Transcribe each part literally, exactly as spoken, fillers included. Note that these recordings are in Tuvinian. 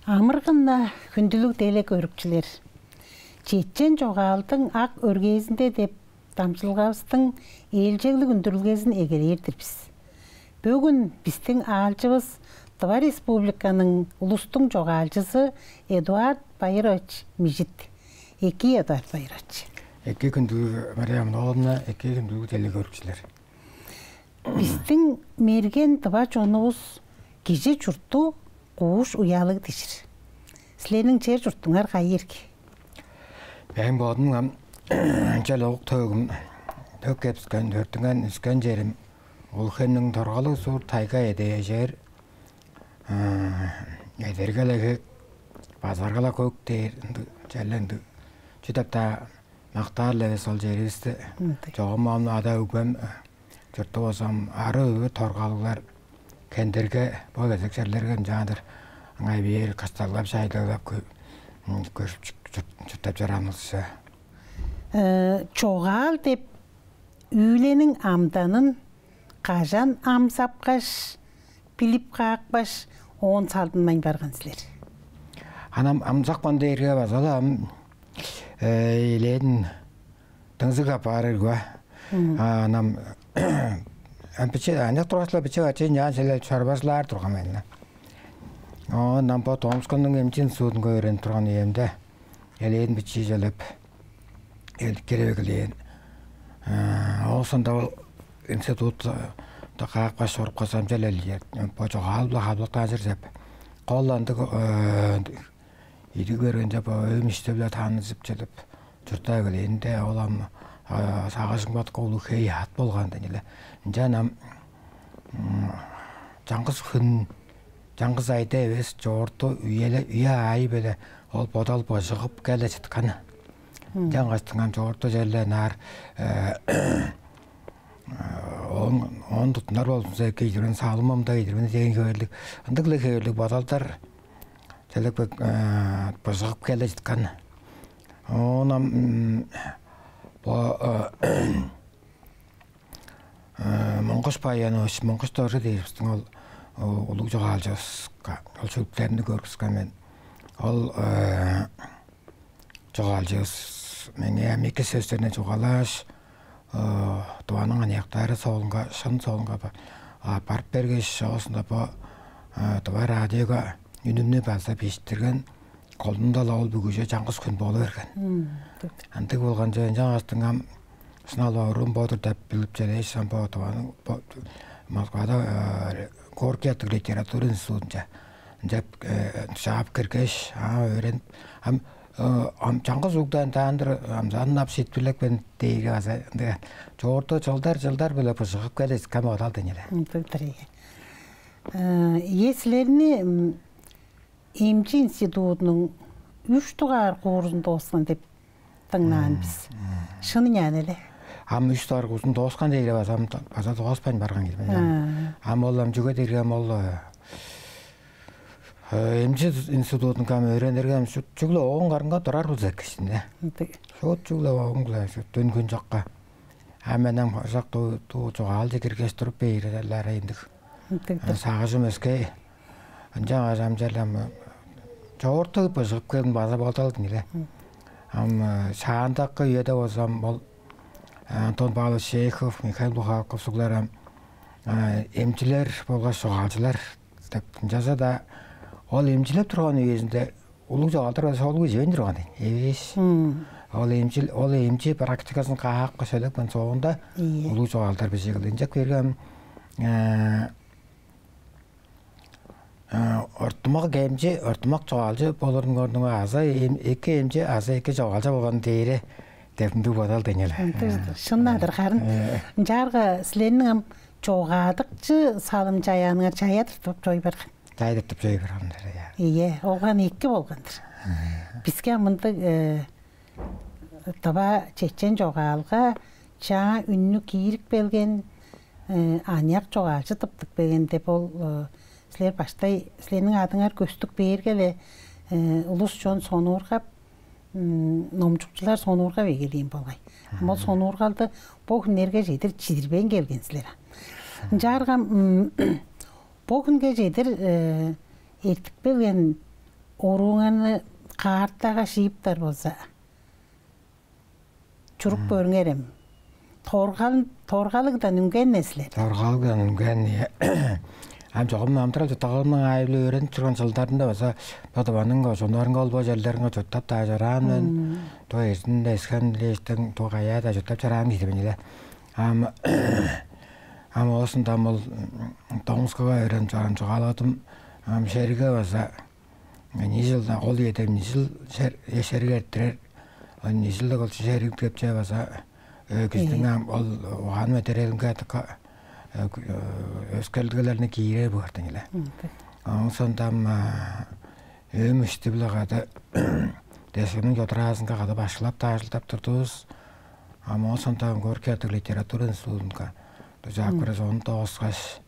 Амыргын-на, хүндүлүг телекөрүкчүлер! «Чечен чогаалдың ак өргээзинде» деп дамчыдылгавыстың ээлчеглиг үндүрүлгезин эгелээр-дир бис. Бөгүн бистиң аалчывыс Тыва Республиканың улустуң чогаалчызы Эдуард Байырович Мижит. Экии, Эдуард Байырович. Экии, хүндүлүг Мария Амын-ооловна, экии, хүндүлүг телекөрүкчүлер. Бистиң мерген тыва чонувус кижи чуртту кууш уялыг дижир. Силерниң чер-чуртуңар кайы ирги? Мээң бодум ам ынча-ла ук-төөгүм, төк кепскен, төрүттүнген, өскен черим Улуг-Хемниң Торгалыг суур тайга эдээжер, эдерге-ле хек, базарга-ла көк дээр, ындыг, черле ындыг. Чүү деп-даа мактаар-ла эвес ол черивисти. Ындыг. Чогум ам ада-өгбем чурту болза ам ары-өрү Торгалыглар, Хендерге, бо кезек черлерге ынчаандыр ыңай бээр кысталгап, шайлыглап кө-, м, көжүп чү-, чурт-, чурттап чораан болза. Э, чогаал деп үүлениң амданын кажан ам сапкаш, билип каапкаш, оон салдынмайн барган силер? Анам ам сапкан дээрге база-ла ам, э, элээн дыңзыг апаар ирги бе. Мгм. А, анам, ам биче, аныяк тургаш-ла биче-баче ынчаан силер чорбазылаар турган мен. Оон ам бо Томскунуң эмчи институдунга өөренип турган үемде, элээн бичии чөлеп, элдиккирип эгелээн. А, оозунда ол институтта каапкаш чорупкаш, ам чел элдер, бо чогаал-биле хаблыктаажыр деп. Кол ындыг, э, идиг бергенде, бо өөм ишти-биле таанызып чедип чурттап эгелээнде, ол ам, а, сагыжың бодка улуг хей-аът болган деңнеле. Ынчан ам, м, чаңгыс хүн, чаңгыс айда эвес, чоорту үеле, үе-аайы-биле ол бодал быжыгып кел-ле чыткан. Мгм. Ынчангаштың ам чоорту черле ынаар, э, оон, оон туттунар болзумза, эки идирбин, салымым-даа идирбин дээн хевирлиг, ындыг-ла хевирлиг бодалдар черле бе-, э, быжыгып кел-ле чыткан. Оон ам, м, бо, э, э, Монгуш Баянович, Монгуш Доржу дээр бистиң ол, о, улуг чогаалчывыска, ол шүлүктеримни көргүскен мен. Ол, э, чогаалчывыс меңээ ам эки сөстерни чугаалааш, э, Тываның аныяктары соолунга, шын соолунга ба-, а, барып бергеш, оозунда бо, э, Тыва радиога үнүмнү база бижиттирген, колунда-ла ол бүгү чүве чаңгыс хүн болу берген. Мм, тыптыр. Ындыг болган чүве, ынчангаштың ам шынап-ла оруун бо-дур деп билип чедээш, ам бо Тываның, бо Москвада, э, Горький аттыг литература институдунче ынчап, э, чаап киргеш, а, өөренип, ам, э, ам чаңгыс угдан даандыр, ам, ам ап шиитпирлепкен дээрге база ындыг. Чоорту чылдар-чылдар-биле быжыгып келе чыткан бодал деңнеле. Ындыг-дыр, ийе. Э, ийе, силерни, м, эмчи институдунуң үш дугаар курузун дооскан деп дыңнаан бис. Шын ыйнаан эле? Ам үш дугаар курузун дооскан дээрге база, ам база дооскан барган кижи мен. Ам ол ам чүге дээрге ам ол, э, эмчи институтунга ам өөренирге ам шуут чүгле ооң карынга турар болза эки-дир ийин. Ындыг. Шуут чүгле ооң-биле, шуут дүн-хүн чокка. А мен ам ошак дуу, дуу чогаалче киргеш туруп бээр-ле ындыг. Ындыг. А, сагыжым өске. Ынчангаш ам черле ам чоорту быжыгып келген база бодал деңнеле. Ам, э, шаандакы үеде болза ам ол, э, Антон Павлович Чехов, Михаил Булгаков суглар ам, э, эмчилер болгаш чогаалчылар деп. Ынчалза-даа ол эмчилеп турган үезинде улуг чогаалдар база солун биживейн турган ийин. Эвээш. Мм. Ол эмчил-, ол эмчи практиказын каапкаш, сөөлепкен соонда, ийе, улуг чогаалдар бижип эгелээн. Ынчап кээрге ам, э, э, ортумак эмчи, ортумак чогаалчы болурун көрдүң, аза эм-, эки эмчи, аза эки чогаалчы болган дээре деп ындыг бодал деңнеле. Ындыг, шын-дыр харын. Э. Ынчаарга силерниң ам чогаадыкчы салым-чаяаныңар чая тыртып чоруй барган. Чая тыртып чоруй барган-дыр, ийе. Ийе, ол каан эки болган-дыр. Э. Биске ам мындыг, э, тыва чечен чогаалга чаа үннү киирип келген, э, аныяк чогаалчы тыптып келген деп ол, э, силер баштай, силерниң адыңар көстүп кээрге-ле, э, улус-чон сонуургап, м, номчукчулар сонуургап эгелээн болгай. Ам ол сонуургалды бо хүннерге чедир чидирбейн келген силер. Ынчаарга, м, бо хүнге чедир, э, эртип келген орууңарны картага шииптер болза, чуруп көрүңерем. Торгал торгалыгдан үнген-не силер. Торгалыгдан үнген, ийе. Ам чогум амыдырал-чуртталгазының аайы-биле өөренип турган чылдарында база бо Тываның кожууннарынга, ол бо черлеринге чурттап-даа чораан мен. Доо эрзин эскен дээштиң, доо каяа-даа чурттап чораан кижи мен ийин. Ам ам оозунда ам ол Томскуга өөренип чораан чугааладым. Ам шеригге база Нижилде ол үеде Нижил шер-, шериг эрттирер. Ол Нижилде ол шериг деп чүве база, э, кижиниң ам ол угаан-медерелинге дыка, э, өскерлигелерни киирер боор дээн-не. Ооң соонда ам, а, өөм ишти-биле кады дээшкиниң чодураазынга кады башкылап-даа ажылдап турдувус. Ам ооң соонда Горький аттыг литература институтунга дужаап киргеш, ону доозгаш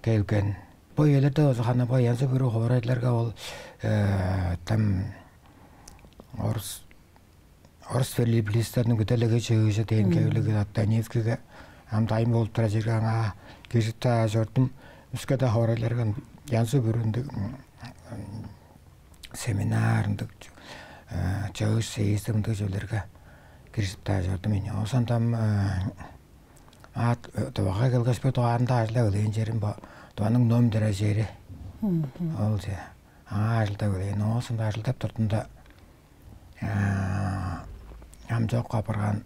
келген. Бо үелерде болза хана бо янзы-бүрү хоорайларга ол, э, там орус, орус филолог-лингвисттерниң бүдүн-ле чыыжы дээн хевирлиг Отданевскийге ам дайын болуп турар черге аңаа киржип-даа чордум. Өске-даа хоорайларга янзы-бүрү ындыг, м, семинар, ындыг, э, чыыш, сессия, ындыг чүүлдерге киржип-даа чордум мен. Ооң соонда ам, э, А, Тывага келгеш, бир дугаарында ажылдап эгелээн черим бо, Тываның ном дирижери. Ол че. Аңаа ажылдап эгелээн. Ооң соонда ажылдап турдум-даа, а, ам чок апарган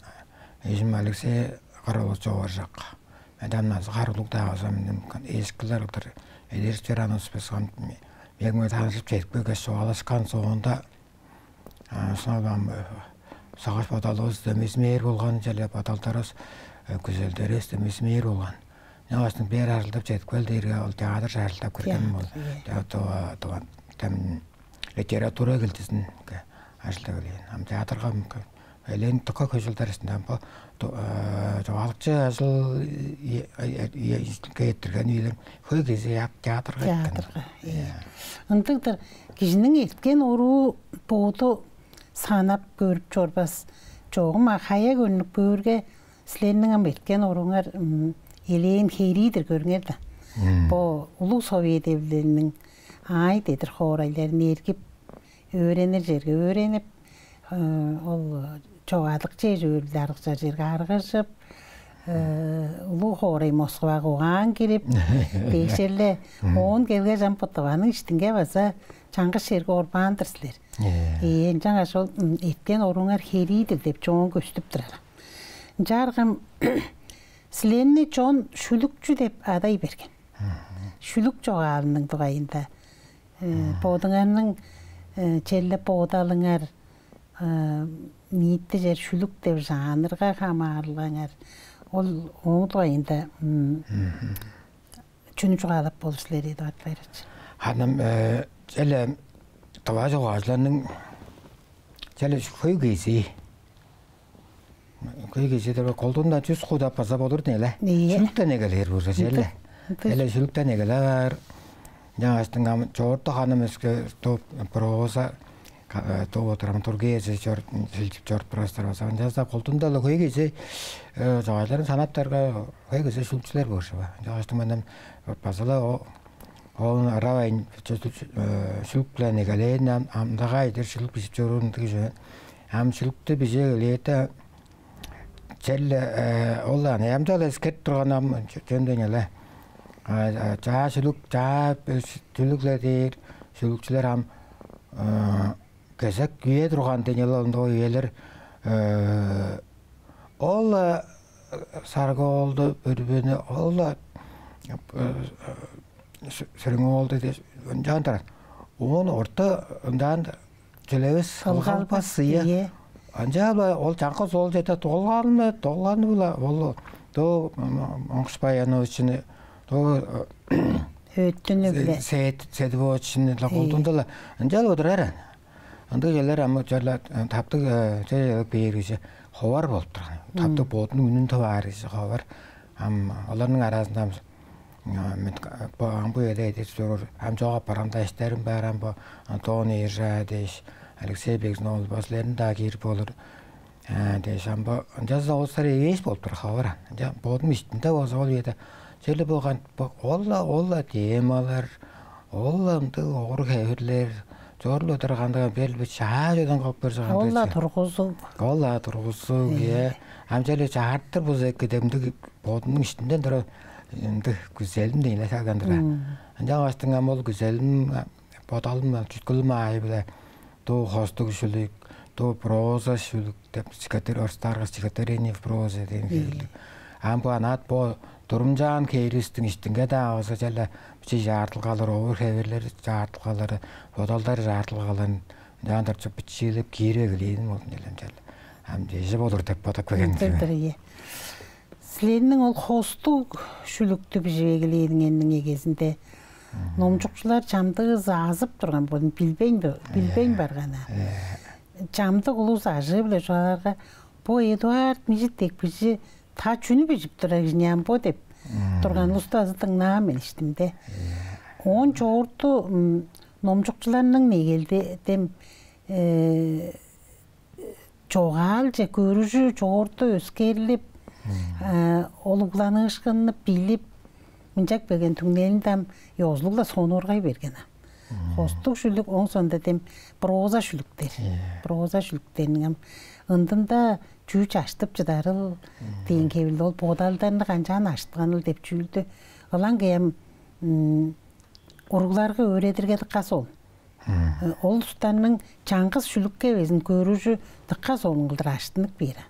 эжим Алексей Кара-оолович Ооржак. Мен ам назы-харылыг-даа болза, мени эскилер кылдыр эдерип чораан улус бис. Ам меңээ таныжып чедип келгеш, чугаалашкан соонда, а, шынап-ла ам, э, сагыш-бодалывыс дөмей-симээр болган, черле бодалдарывыс, э, күзелдеривис дөмей-симээр болган. Ынчангаштың бээр ажылдап чедип кел дээрге, ол театрже ажылдап кирген мен. Театр, ол ийе. Театр, Тыва, Тыва, тем, литература килдизинге ажылдап эгелээн. Ам театрга ам элээн дыка хөй чылдар иштинде ам бо, э, чогаалчы ажыл, э, э, э, эрттирген үелер хөй кезии театрга эрткен. Театрга, ийе. Ындыг-дыр, кижиниң эрткен оруу боду санап көрүп чорбас. Чогум, а, хая көрнүп көөрге, силерниң ам эрткен орууңар, м, элээн херии-дир, көрүңер даан. Бо Улуг Совет Эвилелиниң аай дедир хоорайларын эргип, өөренир черге өөренип, э, ол чогаадыкчы эш-өөрү-биле аргыжар черге аргыжып, э, улуг хоорай Москвага угаан кирип, дээш-ле, оон келгеш, ам бо Тываның иштинге база чаңгыс черге орбаан-дыр силер. Э. Э, ынчангаш ол, м, эрткен орууңар херии-дир деп чоон көстүп турар. Ынчаарга ам силерни чон шүлүкчү деп адай берген. Шүлүк чогаалының дугайында, э, бодуңарның, э, черле бодалыңар, э, ниити чер шүлүк деп жанрга хамаарылгаңар, ол ооң дугайында, м, чүнү чугаалап болур силер, Эдуард Байырович? Харын ам, э, черле тыва чогаалчыларның черле хөй кезии, хөй кезии-дир, колдуунда чүс хуу деп база болур дээн-не. Ийе. Шүлүктен эгелээр болза, черле. Ындыг. Черле шүлүктен эгелээр. Ынчангаштың ам чоорту харын ам өске топ проза, ка-, э, топ драматургияже чор-, шилчип чоруп турар улустар база. Ынчалза-даа колдуунда-ла хөй кезии, э, чогаалчыларын санаптарга, хөй кезии шүлүкчүлер боор чүве. Ынчангаштың мен ам база-ла о-, оон ырап айын чө-, чө-, э, шүлүк-биле эгелээн, ам, амдыгай-дыр шүлүк бижип чоруур ындыг чүве. Ам шүлүктү бижип эгелээрде, черле, э, ол ам ам-даа-ла эскерип турган ам чө-, чүвем дээн-не. А, а, чаа шүлүк, чаа, э, шү-, шүлүк-ле дээр шүлүкчүлер ам, э, кезек үе турган дээн-не, ол ындыг үелер, э, ол, э, Сарыг-оолду, Бүрбүнү, ол, э, э, Сү-, Сүрүң-оолду дээш, ынчаан турар. Оон орта ынчаан чүлевес, Кылгалбас, кылгалбас, ийе. Ийе. Ынчап-ла ол чаңгыс ол черде долгааны, долгааны-ла ол доо, м, Монгуш Баяновичини, доо, э, Өттүнү-биле. Се-, Сет-, Седиповичини-ле, ийе, колдуунда-ла ынчап-ла олурар аан. Ындыг черлер ам черле, э, таптыг, э, черле бээр кижи ховар болуп турган. Таптыг бодунуң үнүн тып аар кижи ховар. Ам оларның аразында ам, а, мен, бо, ам бо үеде эдер чоруур, ам чок апарган-даа эштерим бар, ам бо Антон Ержа дээш, Алексей Бегзин-оол, бо силерни-даа киирип болур. А, дээш, ам бо ынчалза-даа улустар эвээш болуп турар ховар аан. Ынча бодум иштимде болза ол үеде черле болган, бо, ол-ла, ол-ла темалар, ол-ла ындыг огур-хевирлер, чоруп турганда бел бе чаа чөдөн калып бер чыган. Ол-ла тургузуг. Ол-ла тургузуг, э. Ам чале чаартыр буза эки демдиг бодунуң иштинден тура ындыг күзелим дейн салган тура. Ынчан баштың ам ол күзелим, бодалым, чүткүлүм аайы-биле дуу хостуг шүлүк, дуу проза шүлүк деп стихотворение, орустаарга стихотворение в прозе деген хевирлиг. Ам бо анаат бо турумчаан хээривистиң иштинге-даа болза чале бичии чаартылгалар, овур-хевирлер чаартылгалары, бодалдар чаартылгаларын ынчаан дорчуп бичиилеп киирип эгелээн болдум чале, ынчале. Ам чеже болур деп бодап келген. Ындыг-дыр, ийе. Силерниң ол хостуг шүлүктү бижип эгелээниңерниң эгезинде номчукчулар чамдыызы азып турган болду, билбейн, билбейн барган аа. Чамдык улус ажыы-биле чугаалаарга, бо Эдуард Мижит дег бижи та чүнү бижип турар кижи ам бо деп турган улусту азы дыңнаан мен иштимде. Оон чоорту номчукчуларның негелде дем чогаалче көрүжү чоорту өскерлип, ол угланыышкынны билип, мынчап келген түңнелинде ам ёзулуг-ла сонуургай берген ам. Хостуг шүлүк, оон соонда дем проза шүлүктер. Проза шүлүктерниң ам ындында чүү чаштып чыдарыл дээн хевирлиг, ол бодалдарны канчаан ажытканыл деп чүүлдү ылаңгыя ам уругларга өөредирге дыка солун. Ол улустарның чаңгыс шүлүкке безин көрүжү дыка солун кылдыр ажыттынып бээр.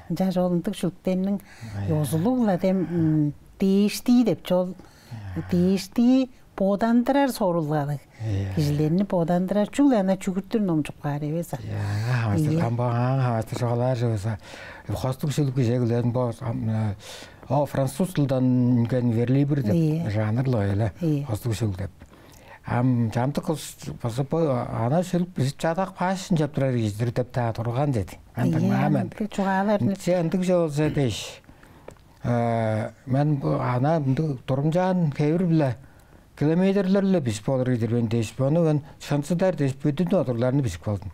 Ынчаш ол ындыг шүлүктерниң ёзулуг-ла дем дээштии деп чол, дээштии бодандырар сорулгалыг. Кижилерни бодандырар, чүгле ана чүгүртүр номчуп каар эвес а. Аңаа хамаштыр, ам бо аңаа хамаштыр чугаалаар чүве болза, хостуг шүлүк кижи кылдыр бо, о, француз дылдан үнген верлибр деп жанр-ла ыйнаан. Хостуг шүлүк деп. Ам чамдык кыз база бо ана шүлүк бижип чадап кааш ынчап турар кижи-дир деп-даа турган деди. Андыг. Ийе, мааман ындыг чугаалар. Че, ындыг чүве болза дээш. Мен бо ана мындыг турумчаан хевир-биле километрлер-биле бижип болур кижи-дир мен дээш, бону мен шынзыдар дээш, бөдүүн одурларны бижип калдым.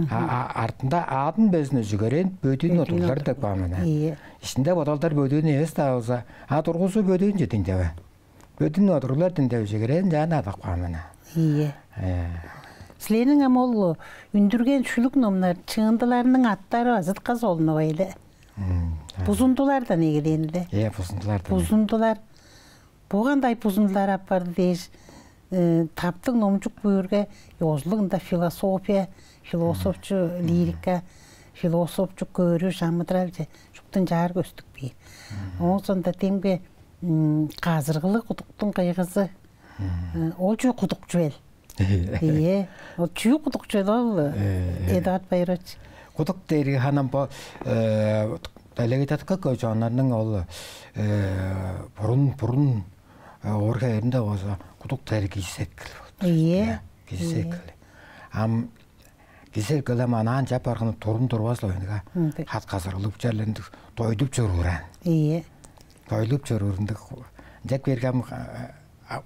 Артында адын безин үжүгерээн бөдүүн одурлар деп каан мен. Ийе. Иштинде бодалдар бөдүүн эвес-даа болза, а тургузуу бөдүүн чедин деп. Бөдүүн одурлар дин деп үжүгерээн чаан адап каан мен. Ийе. Силерниң ам ол үндүрген шүлүк номнар, чыындыларның аттары базыткан солунуп айлы. Бузундулардан эгелээн-дир. Ийе, бузундулардан. Бузундулар. Бо кандай бузундулар апарды дээш, таптыг номчуп көөрге, ёзулуг ында философия, философчу лирика, философчу көөрүш амыдыралче шуптун чаар көстүп кээр. Оон соонда демге казыргылыг кудуктуң кыйгызы. Ол чүү кудук чүвел? Ийе. Ол чүү кудук чүвел ол, Эдуард Байырович? Кудук дээрге ханам бо элегедатка көчаннарның ол бурун бурун орга эринде болза кудук дээр кижи сеткил. Ийе. Кижи сеткил. Ам кижи сеткил ам анаан чап барганы турун турбас-ла ойнуга. Хат казыргылып чарландык дойлуп чоруур аан. Ийе. Дойлуп чоруур ындыг. Ынчап кээрге ам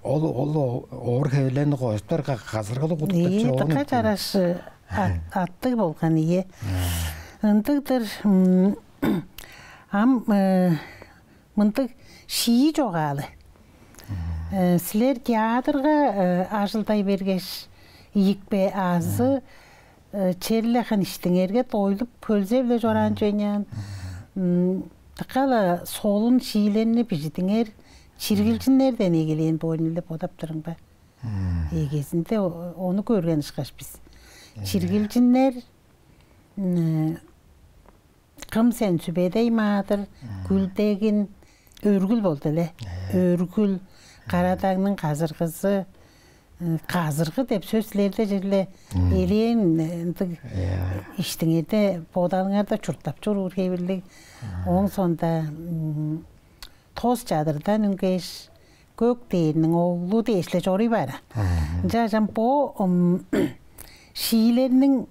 ол ол оор хевирлерни кожуптар казыргылыг кудук деп. Ийе, чогуну дыка чараш аттыг болган. Ийе. Ындыг-дыр. Ам мындыг шии чогаалы. Силер театрга ажылдай бергеш, ийикпе азы черле хан иштиңерге дойлуп хөлзе-биле чораан чөйнээн дыка-ла солун шиилерни бижидиңер, чиргилчиннерден эгелээн боорун эле бодап турумга. Эгезинде ону көрген ышкаш бис. Чиргилчиннер, кым сен, Сүбедей маадыр, Күлдегин, Өргүл болду эле. Өргүл, Карадагның казыргызы, казыргы деп сөс силерде черле элээн ындыг иштиңерде, бодалыңарда чурттап чоруур хевирлиг. Оон соонда тос чадырдан үнгеш, көк дээрниң оглу дээш-ле чоруй баар. Ынча ам бо шиилерниң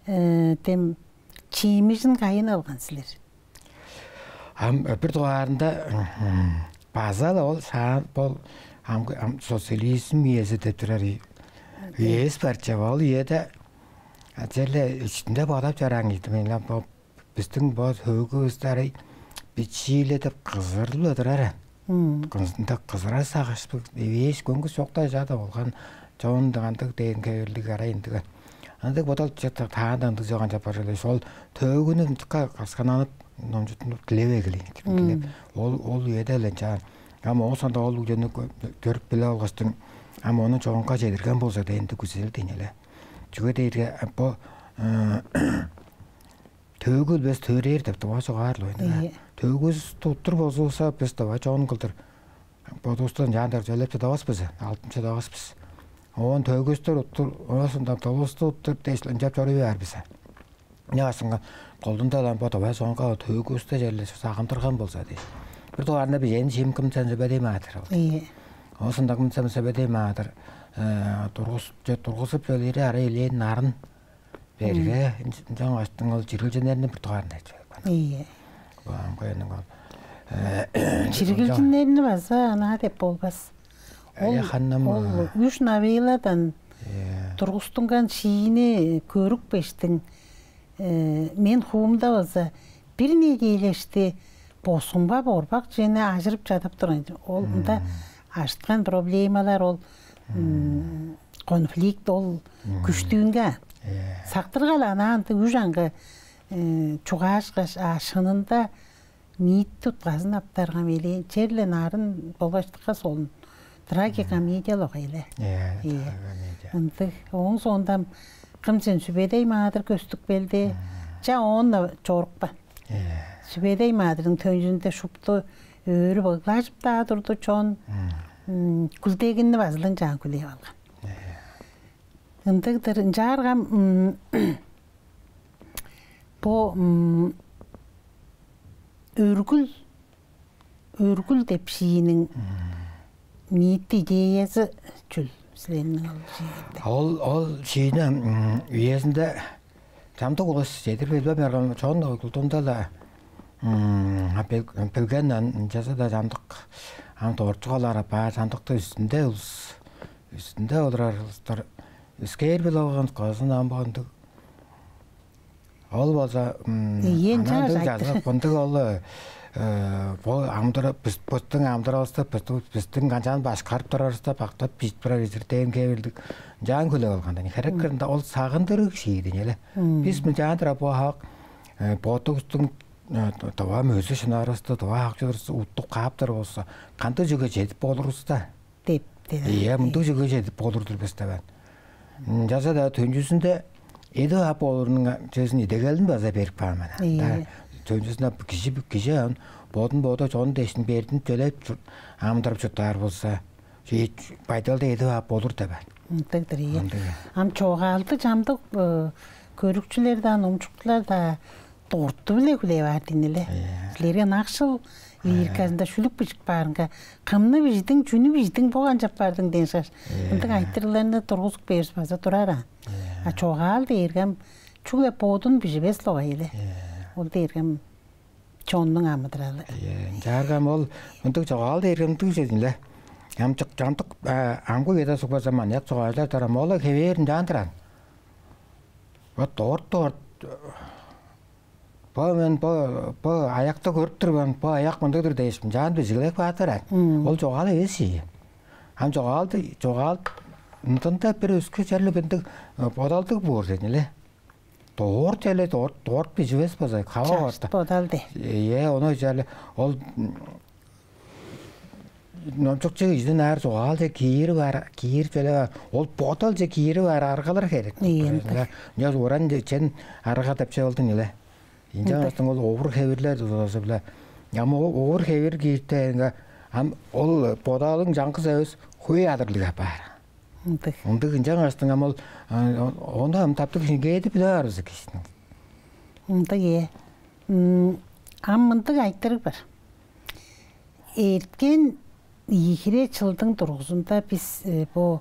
дем чимижин кайыын алган силер? Ам бир дугаарында база-ла ол шаан бол ам социализм үези деп турар үези бар чоп. Ол үеде черле иштинде бодап чораан ийди мен. Бо бистиң бо хөөгүвүс дарай бичииледип кызырылып турар. Кызында кызырар сагыш эвээш көңгүс чоктай чада болган чоон кандыг дээн хевирлиг арай ындыг. Ындыг бодал таанда ындыг чоган чапар эле. Ол төөгүнү ынчыкка каскананып, номчуттунуп, дилеп эгелээн. Дилеп, ол, ол үеде эле ынчаан. Ам оон соонда ол үени көрүп билип алгаштың, ам ону чогунга чедирген болза дээн күзел дээни эле. Чүге дээрге бо төөгү билбес төрээр деп дываа чугаар-ла. Төөгүвүс туттур болзувусса, бис дываа чоон кылдыр бодувустан чаандар чөлеп чыдавас бис, алтын чыдавас бис. Оон төөгүстер уттур, оозундан долусту уттур дээш ынчап чоруй баар бис. Ынчангаш колдуунда-ла бо дываа чоонга төөгүвүстү черле сагындырган болза дээш. Бир дугаарында бижээн чиим кым чанчы бедей маадыр ол. Оозунда кым чанчы бедей маадыр тургузуп чөлери арай элээн нарын берге, ынчангаш ол чирилчиннерниң бир дугаарында чүве. Ийе. Баам кайның ол. Чиргилчиннерни база анаа деп болбас. Ол, Аяханнам, ол үш новелладан тургустунган шиини көрүп кештиң. Мен хуумда база бир неделешти босумга борбак чүвени ажырып чадап турган. Ол мында ажыткан проблемалар, ол конфликт, ол күштүүнге. Сактыргал анаанды үш аңгы чугаашкаш, а шынында ниити утказын аптарга мелээн черле нарын болгаштыкка солун. Трагикомедиялык эле. Э, Ие. Трагикомедия. Ындыг. Ооң соонда кым сен Сүбедей маадыр көстүп келди. Ча оон чорупкан. Э. Сүбедей маадырдың төнчүзүнде шупту өөрүп ыглажып-даа турду чон. М, Күлдегинни базылын чаан күлээп алган. Ындыгдыр. Ынчаарга м, бо м, өргүл, өргүл деп шииниң ниити идеязы чүл силерниң ол шииңерде? Ол, ол шиини м, үезинде чамдык улус чедир билбеп барган, чон кулдуунда-ла билген, ынчалза-даа чамдык ам дорчугалар апаар, чамдыкты үстүнде улус, үстүнде олурар улустар өскээр билип алган кызын ам бондуг. Ол болза Ийе, анаа ынчаар ындыг айтыр. Жазык, мындыг ол бо амдыр бистиң амдыралывысты, бистиң канчаан башкарып турарывысты бактап бижип турар изирдээн кээбилдиг. Ынчаан хүлээп алган. Херек кырында ол сагындырыг шиидин эле. Бис мынчаан тура бо хак бодувустуң дываа мөзү шынаарывысты, дываа хак чыдырывысты уттуп кааптар болза, кандыг чүге чедип болурувуста? Деп, деп. Ийе, мындыг чүге чедип болур-дур бис деп. Ынчалза-даа төнчүзүнде эдип ап болурунуң чөзүн идегелин база берип каан мен. Ийе. Төнчүзүнде кижи кижи ам бодун боду чон дээшин бердин төлеп амдырып чурттаар болза, байдалда эдип ап болур деп. Ындыгдыр, ийе. Ындыг. Ам чогаалды чамдык көрүкчүлер-даа, номчукчулар-даа дорту-биле хүлээп аар дийин эле. Силерге ынакшыл лириказында шүлүк бижип баарынга, кымны бижидиң, чүнү бижидиң, бо канчап бардың дээн шаш. Ындыг айтырыгларны тургузуп бээрис база турар аан. А чогаал дээрге ам чүгле бодун биживес-ле огай эле. Ол дээрге ам чоннуң амыдыралы. Ынчаарга ам ол мындыг чогаал дээрге мындыг чүве-дир эле. Ам чык чамдык амгы үеде суг база маньяк чогаалчылар тарам ол хевээр ынчаан турар. Вот дорт дорт бо мен бо бо аякты көрүп тур мен, бо аяк мындыг-дыр дээш, ынчаан бижиглеп каап турар. Ол чогаал эвес ийи. Ам чогаалды чогаал ындында бир өске черле бындыг бодалдыг боор сен эле. Дорт эле дорт дорт биживес болза, кава Чашт орта. Бодалды. Е, ону черле ол номчукчу кижиден аар чогаалче киирип аар, киирип чөлеп аар. Ол бодалче киирип аар аргалар херек. Ийе, ындыг. Ынча уран чен арга деп чыылдың эле. Ынчан астың ол овур хевирлер дузазы-биле. Ам овур хевир кииртээринге ам ол бодалың чаңгыс эвес хөй адырлыг апаар. Ындыг. Ындыг ынчан астың ам ол ону ам таптыг шингээди биле аарызы кижиниң. Ындыг, ээ. Ам мындыг айтырыг бар. Эрткен ийи хире чылдың дургузунда бис бо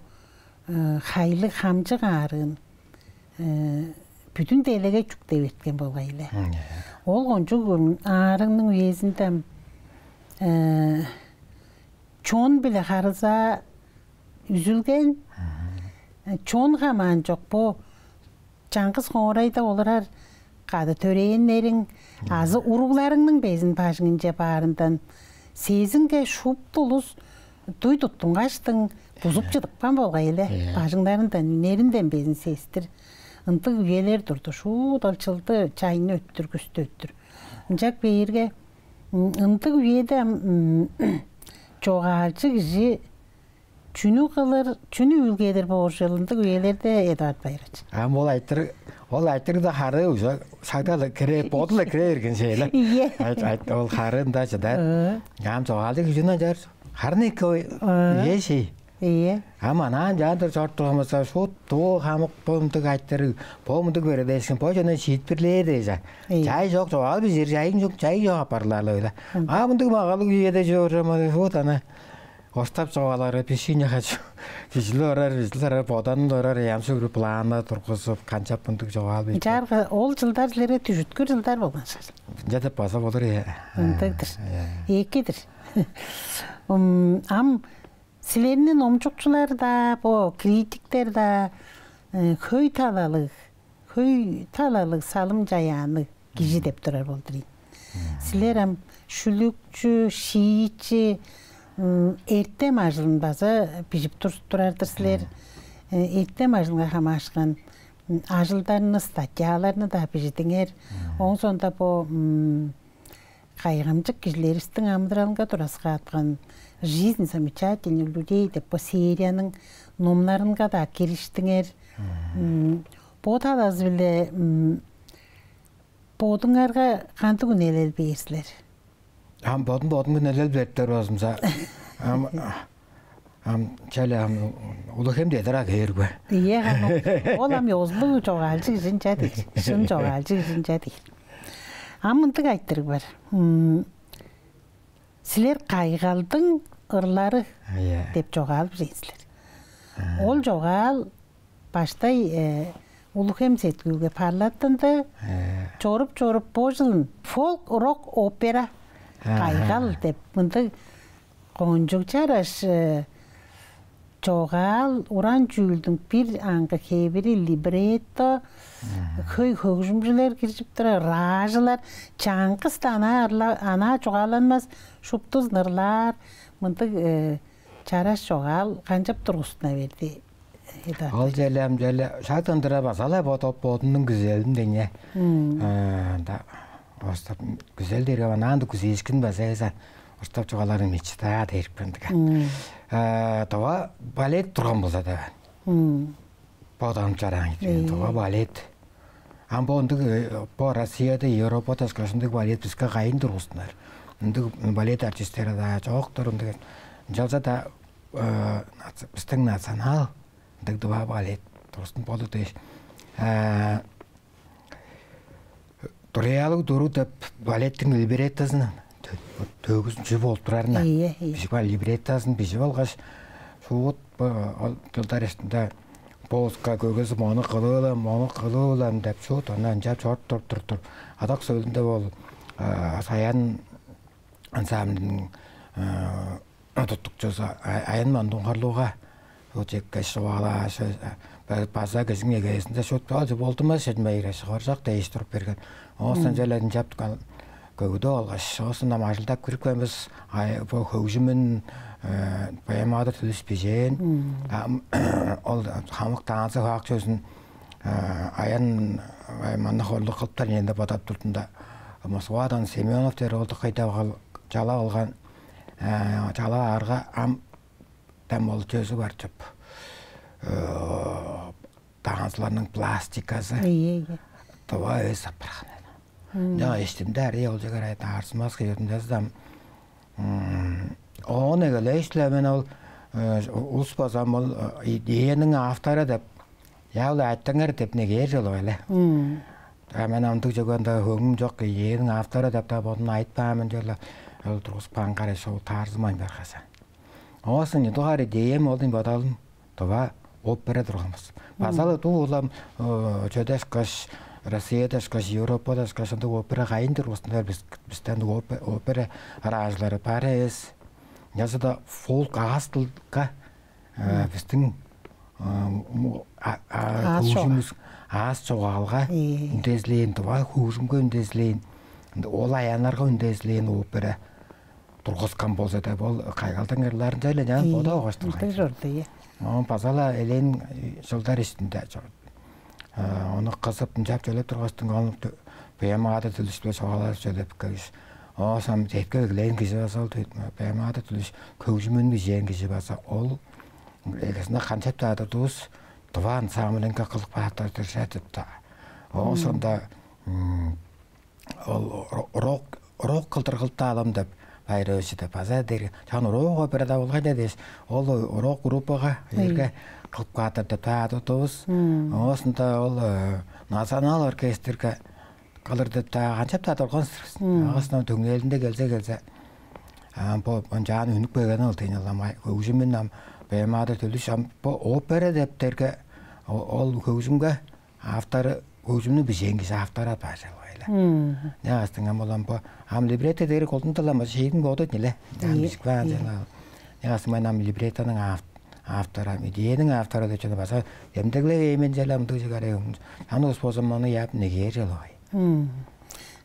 хайлыг хамчык аарыын бүдүн делеге чүктеп эрткен болгай эле. Ол кончуг аарыгның үезинде чон биле харылзаа үзүлген, чон хамаан чок бо чаңгыс хоорайда олурар кады төрээннериң азы уругларыңның безин бажыңынче баарындан сезинге шупту улус дуй туттунгаштың бузуп чыдыпкан болгай эле. Бажыңнарындан, үнеринден безин сестир. Ындыг үелер турду. Шуут ол чылды, чайны өттүр, күстү өттүр. Ынчап бээрге, ындыг үеде ам чогаалчы кижи чүнү кылыр, чүнү үүлгедир бооржул, ындыг үелерде, Эдуард Байырович? Ам ол айтырыг, ол айтырыгда хары уже шагда-ла кире, боду-ла кире берген шейле. Ийе. Ол хары ында чыдар. Ам чогаалчы кижини ынчаар харын эки ой. Ийе шей. Ийе. Ам анаан чаандыр чорт турган болза, шуут дуу хамык бо мындыг айтырыг, бо мындыг бередээшкин, бо чонну шиитпирлээр дээш. Чай чок, чогаал бижир чайың чок, чай чок аппарлаалы ойла. А мындыг магалыг үеде чор, шуут ана Остап чугаалары, бишине хачу. Бижилип орар, бижилип орар, боданып орар, ямчы бир планны тургузуп, канчап мындыг чугаал бижип. Ынчаарга ол жылдар силерге дүжүткүр жылдар болган шаар. Ынча деп база болур, э. Ындыг-дыр. Э. Эки-дир. Ам силерни номчукчулар-даа, бо критиктер-даа, э, хөй талалыг хөй талалыг, салым-чаяанныг кижи деп турар болдур ийин. Силер ам шүлүкчү, шиичи, эртем ажылын база бижип тур-, турар-дыр силер. Эртем ажылынга хамаарышкан ажылдарны, статьяларны-даа бижидиңер. Ооң соонда бо кайгамчык кижилеривистиң амыдыралынга тураскааткан «Жизнь замечательных людей» деп бо серияның номнарынга-даа кириштиңер. Бо талазы-биле бодуңарга кандыг үнелел бээр силер? Ам бодум бодум үнелел бериптер болзумза, ам, ам чале ам Улуг-Хем дедир а кээрге. Ийе, ам ол ам ёзулуг чогаалчы кижинче дээр, шын чогаалчы кижинче дээр. Ам мындыг айтырыг бар. Силер «Кайгалдың ырлары» деп чогаал бижээн силер. Ол чогаал баштай Улуг-Хем сеткүүлге парлаттынды. Чоруп-чоруп, бо чылын фолк-рок опера «Кайгал» деп мындыг кончуг чараш чогаал, уран чүүлдүң бир аңгы хевири, либретто, хөй хөгжүмчүлер киржип турар, ыраажылар, чаңгыс-даа анаа ырла-, анаа чугааланмас, шуптузун ырлаар, мындыг чараш чогаал канчап тургустуна берди, Эдуард? Ол черле, ам черле шак ындыра база-ла бодап, бодумнуң күзелим деңе. Ында остап күзел дээрге, анаанда күзээшкин база эвес, ам остап чугаалаарга мечта дээрип каан-дыр. Тыва балет турган болза деп бодап чораан ийик. Тыва балет. Ам бо ындыг, бо Россияда, Европада ышкаш ындыг балет биске кайын тургустунар? Ындыг балет артисттери-даа чок-тур, ындыг. Ынчалза-даа бистиң национал ындыг тыва балет тургустунуп болур дээш. «Туриялыг туру» деп балеттиң либреттозун тө-, төгүзүн чү болуп турарына. Ийе, ийе. Бижип каан либреттозун бижип алгаш, шуут бо, ол чылдар иштинде бо улуска көгезип, мону кылып алам, мону кылып алам деп шуут, ону ынчап чоруп туруп, туруп, туруп. Адак сөөлүнде ол Саян ансамбльниң туттукчузу Аян Мандуңгарлууга ол чеккеш, чугаалааш, база кижиниң эгезинде шуут, ол болдунмас чедин байыра шыгыржак дээш туруп берген. Оон соң черле ынчап көгүдүп алгаш, оон соң ам ажылдап кирип келген бис. Бо хөгжүмүн поэмага-даа түлүш бижээн. Ол хамык танцы-факт чүвезин Аян манна хорлуг кылыптар ийин деп бодап турдум-даа. Москвадан Семёнов дээр ол дыка кайда чалап алган, чалап аарга, ам дем ол чүвези бар чоп. Танцыларның пластиказы. Ийе, ийе. Тыва эвес апарган. Ынча эштимде арай ол чыгар ай таарзымас кыйырымчазы-даа. Оон эгелээш-ле мен ол улус база ам ол идеяның автору деп, я, ол айтыңар деп негээр чолуп эле. А мен ындыг чүве ында хөңнүм чок, идеяның автору деп-даа бодум айтпаан мен черле, ол тургузуп каан карай шоу таарзымайн баргаш. Оон соң дугаар идеям ол дейм бодалым тыва опера турган болза. База-ла дуу улам чөде ышкаш, Россияда ышкаш, Европада ышкаш ындыг опера кайын тургустунар, бис, бистен ындыг опе-, опера ыраажылары бар эвес. Ынчалза-даа фолк аас дылга, бистиң аас чогаал, аас чогаалга үндезилээн, тыва хөгжүмге үндезилээн, ол аяннарга үндезилээн опера тургускан болза деп, ол кайгалдың ырлаарынча эле ынчаан бодап алгаш турган. Ындыг чорду, ийе. Оон база-ла элээн чылдар иштинде чор-, э, ону кызып, ынчап чөлеп тургаш, ону т-, поэмага-даа түлүш-биле чугаалажып чөлеп келгеш, оон соң четкилээн кижи база ол тө-, поэмага-даа түлүш хөгжүмүн бижээн кижи база ол эгезинде канчап-даа турдувус, Тыва ансамблинге кылып каапкан-дыр чүве-дир. Оон соонда, м, ол ро-, рок, рок кылдыр кылып-даа алам деп байыравычы деп база дээрге, чаа, рок-опера-даа болгай-даа дээш, ол рок-группага, ие, эрге кылып каапкан-дыр деп-даа турдувус. Мм. Оон соонда ол, э, национал оркестрге кылыр деп-даа канчап-даа турган сырыс. Мм. Аңаа соонда түңнелинде келзе-келзе, а, бо ынчаан үнүп келген ол дээни, ылаңгыя хөгжүмүн ам поэмага-даа түлүш, ам бо опера деп дээрге, о-, ол хөгжүмге автору, хөгжүмнү бижээн кижи автору апаар чүве-ле. Мм. Ынчангаштың ам ол ам бо, ам либретто дээрге колдуунда-ла ам шиидин боду ийин але. Ынчаан, ийе, бижип каан, ийе, чүве-ле. Ынчангаштың мен ам либреттоның ав-, автору, ам идеяның автору деп чүвени база демдеглевейн мен чүве-ле, мындыг чүве арай. Ам дус болза, мону яап негээр чүве-ле. Мм.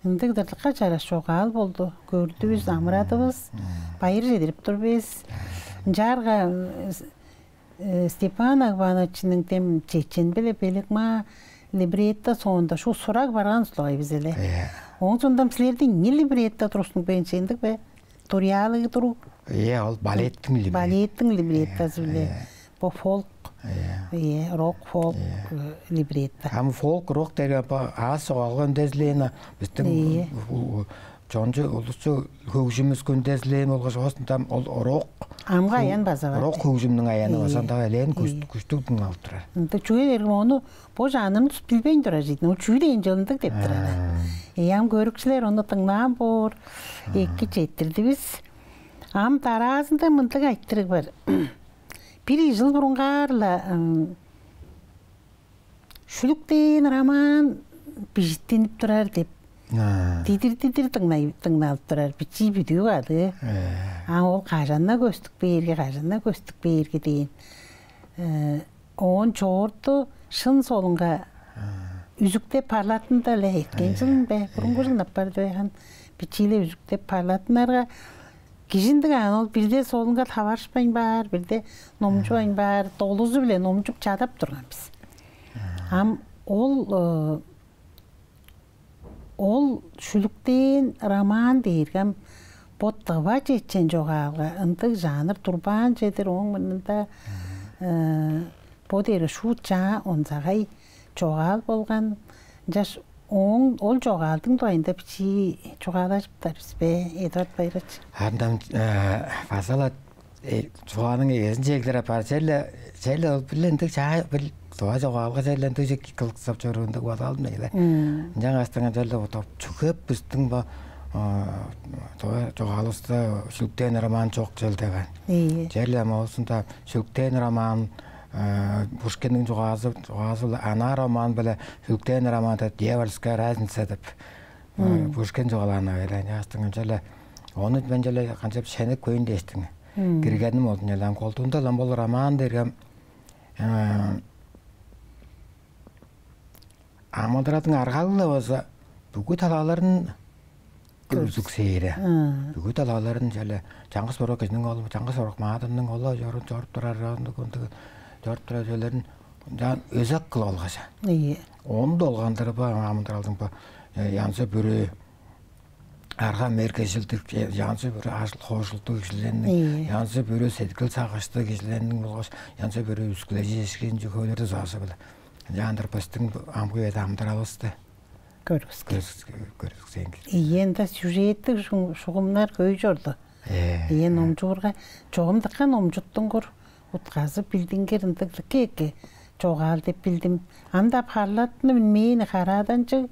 Ындыг-дыр, дыка чараш чогаал болду. Көрдүвүс, амырадывыс. Мм. Байыр чедирип тур бис. Ынчаарга, э, Степан Агбаановичиниң дем чечен-биле белек маа либретто соонда шуут сураг барган ужурлуг-ай бис але. Ийе. Ооң соонда силерде ийи либретто тургустунуп каан чүве, ындыг бе? Туриалыг туруг. Ийе, ол балеттиң либретто. Балеттиң либреттозу-биле. Ийе, ийе. Бо фолк. Ийе. Ийе, рок-фолк, ийе, э, либретто. Ам фолк-рок дээрге бо аас чогаалга үндезилээн, бистиң, ийе, у-, у-, чончу, улусчу хөгжүмүвүске үндезилээн болгаш, оозунда ол рок, амгы аян база бар. Рок хөгжүмнүң аяны, ийе, база ындыг элээн күш-, ийе, күштүг дыңналып турар. Ындыг чүве дээрге ону бо жанрын тус билбейн турар чүве ийин. Ол чүү дээн чүвел ындыг деп турар. А. Ийе, ам көрүкчүлер ону дыңнаан боор. А. Эки четтирдивис. Ам дараазында мындыг айтырыг бар. Бир ийи чыл бурунгаар-ла, м, «Шүлүк» дээн роман бижиттинип турар деп, а, дидир-дидир дыңнай-, дыңналып турар, бичии бүдүү кады. Э. А ол кажан-на көстүп кээрге, кажан-на көстүп кээрге дээн. Э, оон чоорту «Шын» солунга, а, «Үзүктеп» парлаттынды але, эрткен, э, чылын бе, э, бурунгу чылын апарды бе, хан, бичии-ле «Үзүктеп» парлаттынарга, кижи ындыг аан, ол бирде солунга таварышпайн баар, бирде номчувайн баар, долузу-биле номчуп чадап турган бис. Ам ол, э, ол «Шүлүк» дээн роман дээрге ам бо тыва чечен чогаалга ындыг жанр турбаан чүве-дир, ооң мурнунда, э, бо дээрге шуут чаа онзагай чогаал болган. Ынчаш ооң, ол чогаалдың дугайында бичии чугаалажыптар бис бе, Эдуард Байырович? Ам-даа, э, база-ла, э, чугааның эгезинче чедип ап баар, черле, черле ол бир-ле ындыг чаа, бир тыва чогаалга черле ындыг чүве кылыксап чоруур ындыг бодалым-даа ийин. Мм. Ынчангаштың черле бодап, чүге бистиң бо, э, тыва чогаалывыста «Шүлүк» дээн роман чок чүвел деп аан. Ийе. Черле ам оозунда «Шүлүк» дээн роман, э, Пушкинниң чугаазы, чугаазы-биле, анаа роман-биле «Шүлүк» дээн романда «Дьявольская разница» деп, э, мм, Пушкин чугаалаан-на бээр. Ынчангаштың ынчале ону мен черле канчап шенеп көрейн дээштиң. Мм. Киргеним ол. Ынчале ам колдуунда-ла ам ол роман дээрге, э, амыдыралдың аргалыг-ла болза, бүгү талаларын көргүзүксээр. Көргүзүк. Ы. Бүгү талаларын черле чаңгыс борбак кижиниң оолу, чаңгыс борбак маадырның оолу чору-, чоруп турар, ындыг, ындыг чоруп турар чүвелерин ынчаан өзек кылып алгаш. Ийе. Ону долгандырып, амыдыралдың бо, э, янзы-бүрү арга-мергежилдиг, э, янзы-бүрү ажыл-хоожулдуг кижилерниң, ийе, янзы-бүрү сеткил-сагыштыг кижилерниң болгаш янзы-бүрү үскүлежиишкин чүвелерди дузазы-биле ынчаан-дыр бистиң амгы үеде амыдыралывысты көргүскен. Көргүс-, көргүскен кижи. Ийе, ында сюжеттиг шу-, шугумнар хөй чорду. Э, ийе, э. Номчуурга, чогум дыка номчуттунгур, утказы билдингир, ындыг дыка эки чогаал деп билдим. Ам-даа парлаттынып үнмээни харааданчыг,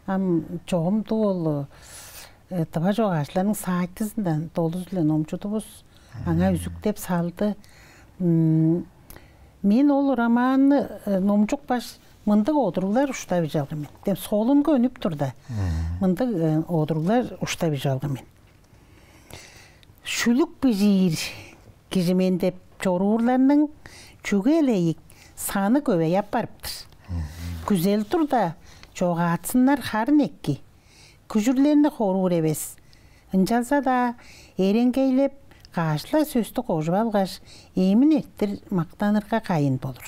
ам чогум-даа ол, э, тыва чогаалчыларның сайтызындан долузу-биле номчудувус. Аңаа, мм, «Үзүктеп» салды. М, мен ол романны, э, номчупкаш, мындыг одуруглар уштап ижип алган мен. Дем солунга үнүп турда, мм, мындыг, э, одуруглар уштап ижип алган мен. «Шүлүк бижиир кижи мен деп чоруурларның чүге-ле ийик саны көвей апарып-тыр. Мгм. Күзел турда, чогаатсыннар харын эки. Күжүрлерни хоруур эвес. Ынчалза-даа Эренгейлеп, каш-ла сөстү кожуп алгаш, эмин эрттир мактанырга кайын болур.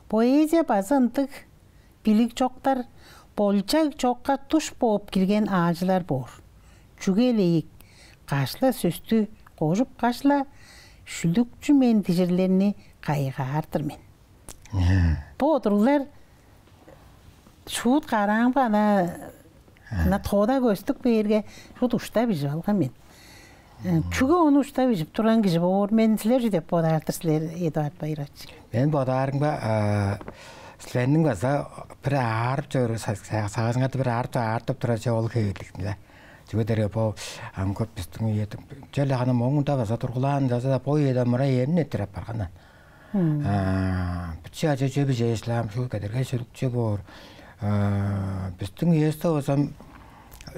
Поэзия база ындыг билиг чоктар, болчаг чокка душ бооп кирген аалчылар боор. Чүге эле ийик, каш-ла сөстү кожупкаш-ла, шүлүкчү мен дижирлерни кайгаар-дыр мен. Бо одуруглар шуут караамга ана, ана тода көстүк бээрге, шуут ушта бижип алган мен. Э, чүге ону ушта бижип турган кижи боор мен, силер чүү деп бодаар-дыр силер, Эдуард Байырович? Мен бодаарымга, а, силерниң база бир аарып чор, са-, са-, сагыжыңарда бир аарып, аарып турар чүве ол хевирлиг-дир. Чүге дээрге бо ам көп бистиң үеде, черле хана моңунда база тургулаан, база-даа бо үеде мырай эмин эрттир апарган. Мм. А, бичии ажа-чүве бижээш-ле ам шуут кедергей шүлүкчү боор. А, бистиң үевисте болза ам,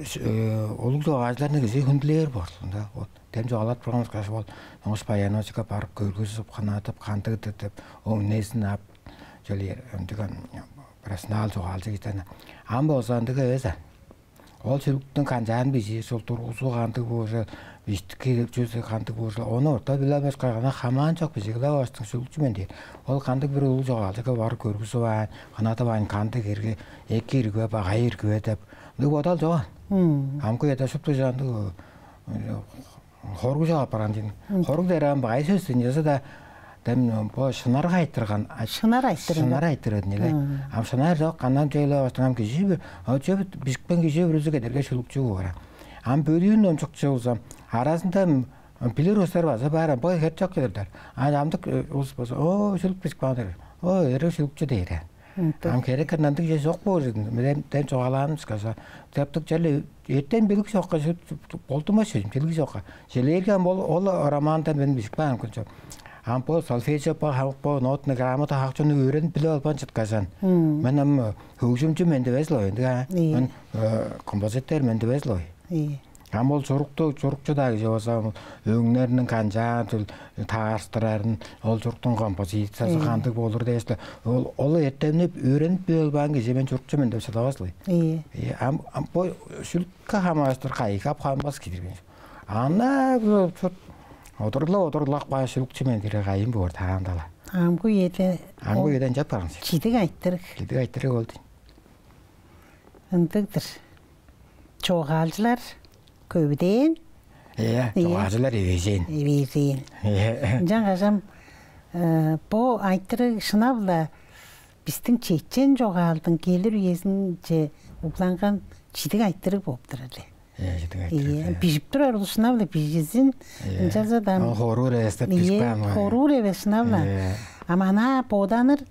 ш-, э, улуг чогаалчыларны кижи хүндүлээр боор-дур да. Вот, дем чугаалап турган ышкаш, ол Монгуш Баяновичиге барып көргүзүп, ханадып, кандыг-дыр деп, ооң үнезин ап, чүлээр, ындыг ам профессионал чогаалчы кижи-дир. Ам болза ындыг эвес аан. Ол шүлүктүң канчаан бижиир, ол тургузуу кандыг боор, биштики чүзү кандыг боор, ону орта билбес кайгана хамаан чок бижиглеп алгаштың шүлүкчү мен дээр. Ол кандыг бир улуг чогаалчыга барып көргүзүп аайн, ханадып аайн, кандыг ирги, эки ирги бе, багай ирги бе деп. Ындыг бодал чок аан. Мм. Амгы үеде шупту чандыг, э, хоругжап апарган дийин. Мм. Хоруг дээр ам багай сөс дийин, ынчалза-даа дем бо шынарга айтырган, а, шынар айтырган. Шынар айтырган ийин. Мм. Ам шынар чок, кандан чөйлеп алгаштың ам кижи бир, а, чөп бижикпейн кижи бүрүзү кедергей шүлүкчү боор. Ам бөдүүн номчукчу болза, аразында, м, билир улустар база бар, бо херек чок кедер-дир. А амдык, э, улус болза, «О, шүлүк бижип каан-дыр. О, эрек шүлүкчү» дээр. Ам херек кырында ындыг чүве чок боор чүве. Мен дем чугаалааным ышкаш, таптыг черле эртен билиг чокка болдунмас чүве, билиг чокка. Чижээлээрге ам ол, ол романдан мен бижип каан чүве. Ам бо сольфеджио, бо хамык бо нотный грамота, хамык чонну өөренип билип албаан чыткаш аан. Мм. Мен ам хөгжүмчү мен деп эвес-ле ой, ындыг аа. Ийе. Мен, э, композитор мен деп эвес-ле ой. Ийе. Ам ол чурукту, чурукчу-даа кижи болза, ам өңнериниң канчаар таарыштырарын, ол чуруктуң композициясы кандыг болур дээш-ле, ол, ол эртемни өөренип билип албаан кижи мен чурукчу мен деп шыдавас-ла. Ийе. Ийе, ам, ам бо шүлүкке хамаарыштыр кайгап ханмас кижи-дир мен. Ана бо чурт одурлап-одурлап кааш, шүлүкчү мен дээрге кайын боор таанда-ла. Амгы үеде. Амгы үеде ынчап барган сен. Чидиг айтырыг. Чидиг айтырыг ол дийин. Ындыг-дыр. Чогаалчылар көвүдээн. Ийе, ийе, чогаалчылар эвээжээн. Эвээжээн. Ийе. Ынчангаш ам, э, бо айтырыг шынап-ла бистиң чечен чогаалдың келир үезинче угланган чидиг айтырыг болуп турар-ла. Ийе, чидиг айтырыг. Ийе, ийе. Бижип турар улус шынап-ла бижизин. Ийе. Ынчалза-даа ам, ол хоруур эвес деп, ийе, бижип каан. Хоруур эвес шынап-ла. Ийе. Ам анаа боданыр,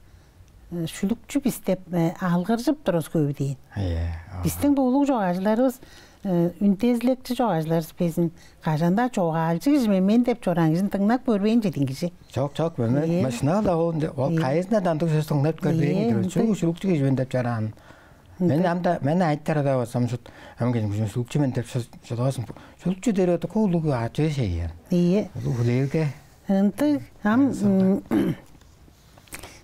э, шүлүкчү бис деп, э, алгыржып турувус көвүдээн. Ийе. Бистиң бо улуг чогаалчыларывыс, э, үндезилекчи чогаалчыларывыс безин кажан-даа чогаалчы кижи мен, мен деп чораан кижини дыңнап көрбээн чедиин кижи. Чок, чок, мен, мен, ийе, мен шынап-ла ол, ол, ийе, кайызында-даа ындыг сөс дыңнап көрбээн, ийе, кижи. Ындыг. Чүгле шүлүкчү кижи мен деп чораан. Мен ындыг. Ам-даа, мен айтырда болза ам шут, ам кижи шүлүкчү мен деп шыдавас мен. Шүлүкчү дээрге ол улуг ачы шей. Ийе. Улуг хүлээлге. Ындыг ам, м,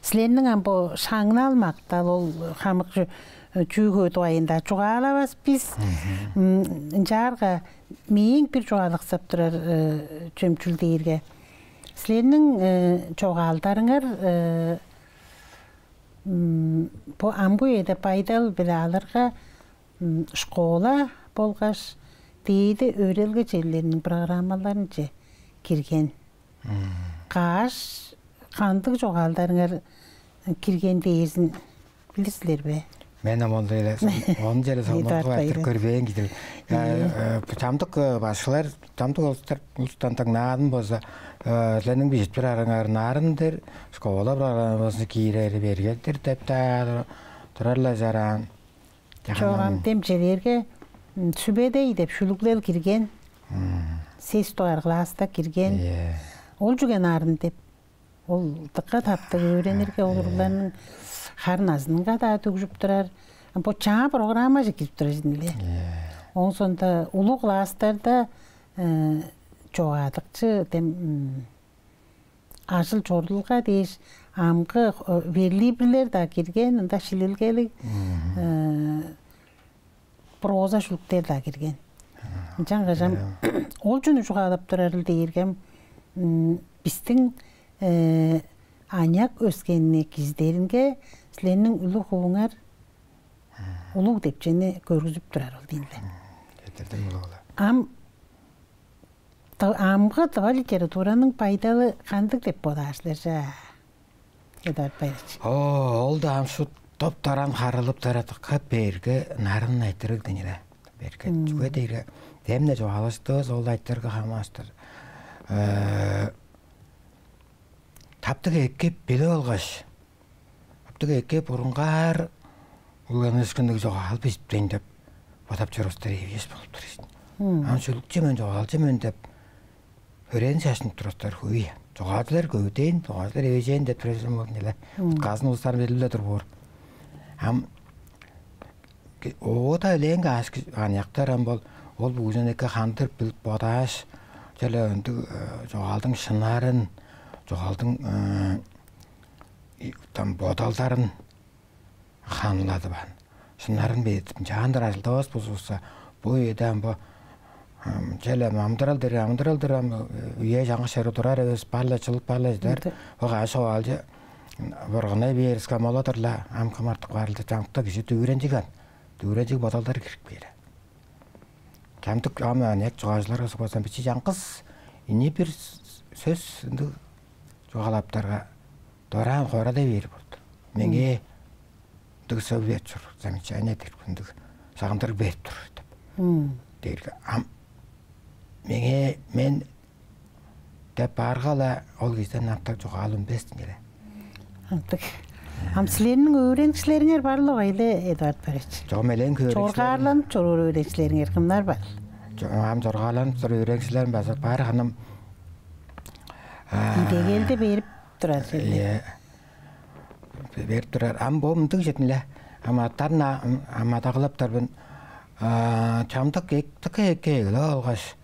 силерниң ам бо шаңнал-мактал, ол хамык чү-, чүү-хөө дугайында чугаалавас бис. Мгм. М, ынчаарга мээң бир чугаалаксап турар, э, чөмчүл дээрге, силерниң, э, чогаалдарыңар, э, м, бо амгы үеде байдал-биле алырга, м, школа болгаш дээди өөредилге черлериниң программаларынче кирген. Мм. Каш, кандыг чогаалдарыңар кирген дээрзин билир силер бе? Мен ам ол дээрге сон-, ону черле сонуургап айтырып көрбээн кижи-дир. Ийе. Э, чамдык, э, башкылар, чамдык улустар, улустан дыңнаан болза, э, силерниң бижип турарыңар нарын-дыр, школа программазынче киирери бергел-дир деп-даа турар-ла чораан. Чогам демчелерге, м, «Сүбедей» деп шүлүглел кирген. Мм. Сес дугаар класста кирген. Ийе. Ол чүге нарын деп. Ол дыка таптыг өөренирге, ийе, ол уругларның харын-азынынга-даа дүгжүп турар. Бо чаа программаже кирип турар чүве-ле. Ийе. Ооң соонда улуг класстарда, э, чогаадыкчы дем, м, ажыл-чорудулга дээш амгы, э, верлибрлер-даа кирген, ында шилилгелиг, мгм, э, проза шүлүктер-даа кирген. Мгм. Ынчангаш ам, э, Ол чүнү чугаалап турарыл дээрге, м, бистиң, э, аныяк өскенни кижизидеринге силерниң үлүг-хууңар улуг деп чүвени көргүзүп турар ол дийин-ле. Четтирдим, улуг-ла. Ам т-, амгы тыва литератураның байдалы кандыг деп бодаар силер чаа, Эдуард Байырович? О, ол-даа ам шуут доп-дораан харылып тарадыкка берге нарын айтырыг дээни-ле. Берге. Мм. Чүге дээрге демне чугаалаштывыс ол айтырыгга хамаарыштыр. Э, таптыг эки билип алгаш, таптыг эки бурунгаар угланыышкынныг чогаал бижиптейн деп бодап чорувустар эвээш болуп тур ийин. Мм. Ам шүлүкчү мен, чогаалчы мен деп өрээни шаштынып турар улустар хөй. Чогаалчылар көвүдээн, чогаалчылар эвээжээн деп турар чүве болду-ла. Мм. Утказын улустар билип-ле тур боор. Ам ке-, оода элээн каш аныяктар ам бол, ол бүгүнү эки хандыр билип бодааш, чүле ындыг, э, чогаалдың шынарын, чогаалдың, э, и, там, бодалдарын ханладып ан. Шынарын бедип, чаандыр ажылдавас болзувусса, бо үеде ам бо, ам, чүле ам амыдырал-дыр, амыдырал-дыр ам, э, үе чаңгыс чер турар эвес, бар-ла чыл, бар-ла чыдар. Ынты. Бо каш чогаалчы, м, бурганнай бээриске мола-дыр-ла, ам кым артык барылды, чамдыкта кижи дүвүренчиг ан. Дүвүренчиг бодалдар кирип кээр. Чамдык ам аныяк чогаалчыларга суг болза, бичии чаңгыс, ийи-бир с-, сөс ындыг чугаалаптарга дораан хорадай бээр болду. Меңээ ындыг совет чор, замечание дээр, ындыг сагындырыг берип тур деп. Мм. Дээрге ам меңээ, мен деп баарга-ла, ол кижиден артык чугаал үнмес дээни-ле. Ындыг. Ам силерниң өөреникчилериңер бар-ла болгай-ла, Эдуард Борисович? Чогум элээн хөөрекчилерим. Чоргаарланып чоруур өөреникчилериңер кымнар бар? Чо-, ам чоргаарланып чоруур өөреникчилерим база бар, ханам. А, идегелди берип турар силер. Ийе. Берип турар. Ам бо мындыг чүве-дир ийин-ле. Ам аттарын а-, ам, ам адагылаптар мен. А, чамдык эк-, дыка эки эгелеп алгаш,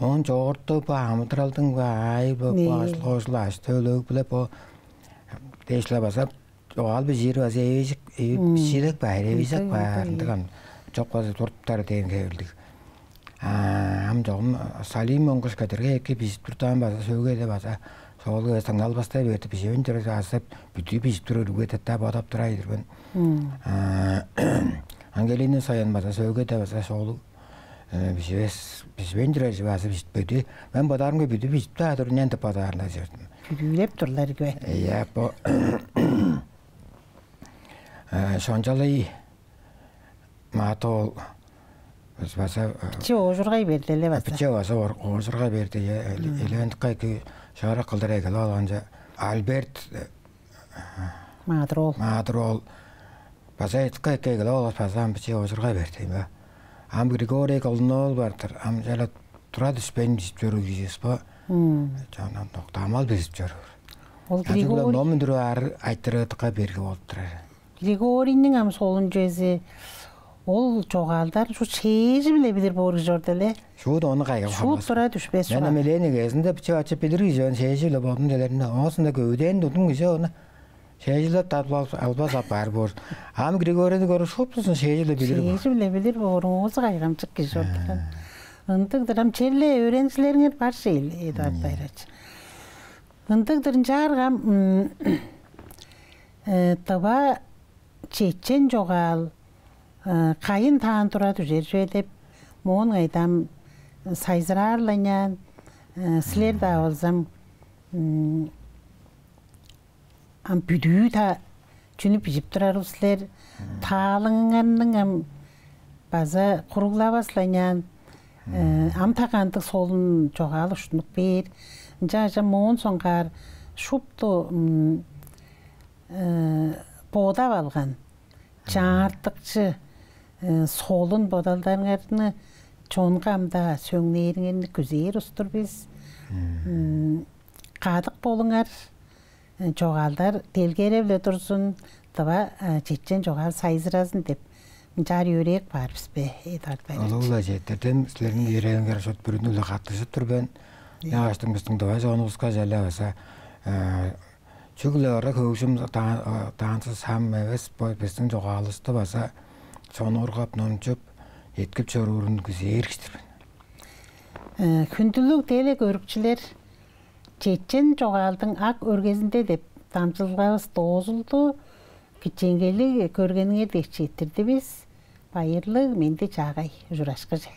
оон чогурту бо амыдыралдың бо аайы, бо, бо ажыл-хожул, ажы-төлү-биле бо дээш-ле база чогаал бижиир база эвээжик, эви-, бижиирек баар, эвээжек баар, ындыг ам чок база туруптар дээн хевирлиг. А, ам чогум Салим Монгуш кедерге эки бижип турдаан база сөөгеде база соолу эвес дыңналбастай берди, биживейн чоруур азы бүдүү бижип турар үе-даа бодап турар-дыр мен. А, Ангелина Соян база сөөгеде база соолу, э, биживес, биживейн турар чүве азы бижитпеди. Мен бодаарымга бүдүү бижип-даа тур, ынчан деп бодаар-ла чордум. Бүдүүлеп турлар кве. Ийе, бо, э, Шончалай Мааты-оол база, э, биче оожургай берди-ле база. Биче база оор-, оожургай берди, э, эле-, элээн дыка эки шыырак кылдыр эгелеп алган чүве. Альберт, э, Маадыр-оол. Маадыр-оол база дыка эки эгелеп алгаш, база ам биче оожургай берди ийин бе. Ам Григорий Колдун-оол бар-дыр. Ам чалап тура дүшпейн бижип чоруур кижи эвес бе. Чондан доктаамал бижип чоруур. Ол Григорий ном үндүрүп аар айтырыы дыка берге болуп турар. Григорийниң ам солун чүвези, ол чогаалдарын шуут шээжи-биле билир боор кижи чорду-ле. Шуут ону кайгап хамас. Шуут тура дүшпес. Мен ам элээн эгезинде биче ачып билир кижи мен, шээжи-биле бодум делеримде. Оозунда көвүдээн тудум кижи ону шээжилеп албас апаар боор. Ам Григорийни көрүп, шуптузун шээжилеп билир боор. Шээжилеп билир боор, оозу кайгамчык кижи чорду. Ындыг-дыр. Ам черле өөреникчилериңер бар шээй, Эдуард Байырович. Ындыг-дыр, ынчаарга, м, э, тыва чечен чогаал, э, кайын таан тура дүжер чүве деп, моон кайда ам сайзыраар-ла ыйнаан, э, силер-даа болза ам, м, ам бүдүү-даа чүнү бижип турарыл силер, таалыңарның ам база куруглавас-ла ыйнаан, э, ам та кандыг солун чогаал уштунуп бээр. Ынчангаш ам моон соңгаар шупту, м, э, бодап алган, чаартыкчы, э, солун бодалдарыңарны чонга ам-даа сөңнээриңерни күзээр улус-тур бис. М, кадык болуңар, э, чогаалдар делгереп-ле турзун, тыва, э, чечен чогаал сайзыразын деп, ынчаар йөрээп каар бис бе, Эдуард Байырович? Улуу-ла четтирдим, силерниң йөрээңер шуут бүрүнү-биле каттыжып тур мен. Ийе. Ынчангаштың бистиң тыва чонувуска черле база, э, чүгле ыры-хөгжүм, та-, э, танцы сам эвес, бо бистиң чогаалывысты база сонуургап, номчуп, эткип чоруурун күзээр кижи-дир мен. Хүндүлүг телекөрүкчүлер, «Чечен чогаалдың ак өргезинде» деп дамчылгавыс доозулду. Кичээнгейлиг көргениңер дээш четтирдивис. Байырлыг, менди-чаагай, ужурашкыже.